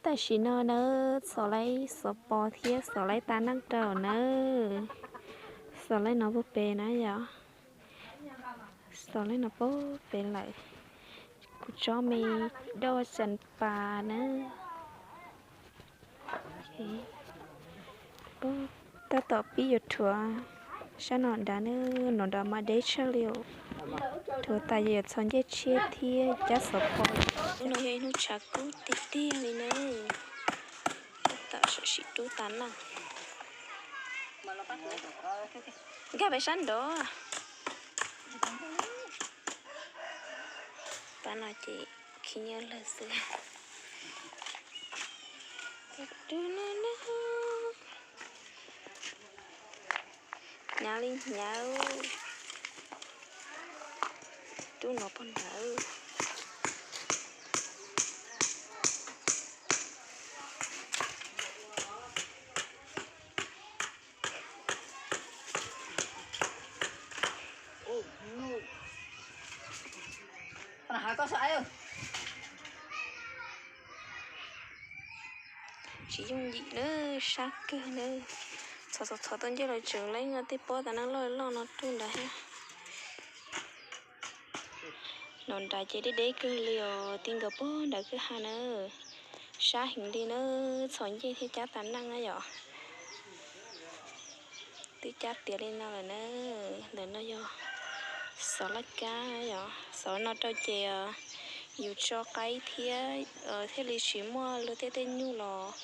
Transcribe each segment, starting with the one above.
Tam sim no nawb, xov laib xov pos thiab xov laib tas neej rau nawb. Xov laib no puag pem na yom. Xov laib no puag pem lawm. Kuv tsob me doj xas pas nawb. Tab tom pib yuav rhuav sab no dav nawb, no dav mas deb tshaj li os. Rhuav tas yuav txhos ncej tshiab thiab cab xov pos. Hnub no yog ib hnub tshav kub tiag tiag li nawb. Tab tom sam sim rub tas neej. Nkag pem sab nraud. Pab no ces khib nyiab lawg xwb. Hnyav li hnyav. Rub no pog nrad. Tsis yooj yim nawb, sab kawg nawb. Txhos txhos txhos tau ncej los tseem leej tej pob tas neej loj loj no rub nrad thiab. No nrad ces deb deb kawg li os, ti nkaus pog nrad kwj ha na. Sab heev li na, txhos ncej thiab cab tas neej na yom. Twb cab tiav li no lawm na. Ntawm no yog xov laj kab yom, xov no rau ces yus tso qaib thiab thiaj li tsis muaj luag tej tej nyuj los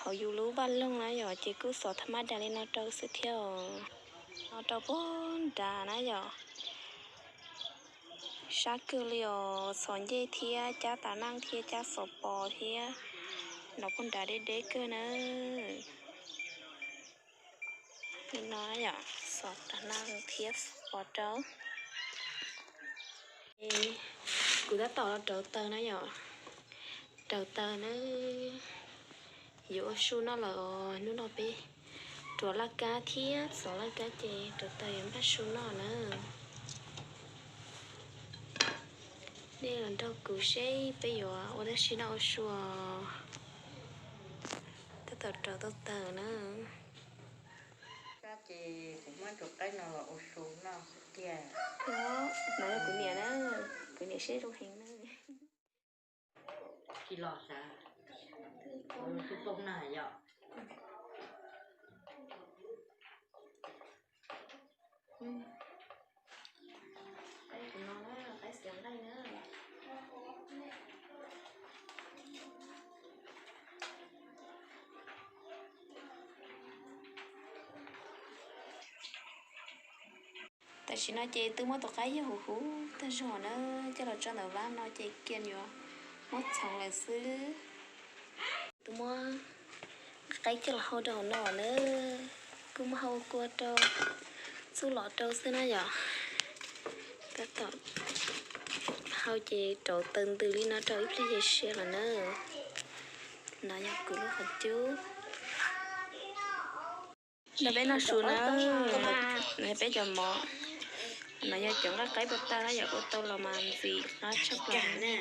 hauv yus lub vaj loog na yom, ces kuj xov thas mas das li no rau xwb thiab os. No rau pog nrad na yom. Sab kawg li os, txhos ncej thiab cab tas neej thiab cab xov pos thiab. No pog nrad deb deb kawg na. Li no yom, xov tas neej thiab xov pos rau. Kuv tab tom los rauv taws na yom. Rauv taws na. Yuav ua su noj lawm os, hnub no peb rauv laj kab thiab xov laj kab ces rauv taws yuav npaj su noj na. Nej los nrog kuv seb peb yuav ua dab tsi noj ua su. Tab tom rauv tau taws na. Ces kuv muab tus qaib no los ua su noj xwb tiag. No yog kuv niam na, kuv niam siab zoo heev na. Tsis los xav, tus poob na yom. Tam sim no ces twb muab tus qaib yog huv huv tag zog na, coj los tso ntawm vab no ces kiag yuav muab txhoov lawm xwb. Twb muab qaib coj los hau rau hauv no na, kuj muab hau kua rau, txuj lom rau xwb na yom. Tab tom hau ces rauv taws ntws li no rau ib pliag ces sia lawm na. No yog kuv lub qhov cub. No peb noj su na, no peb cov mov. No yog cov nqaij qaib puas tawg na yom, ua tau los mas ntxim qab tshaj plaws na.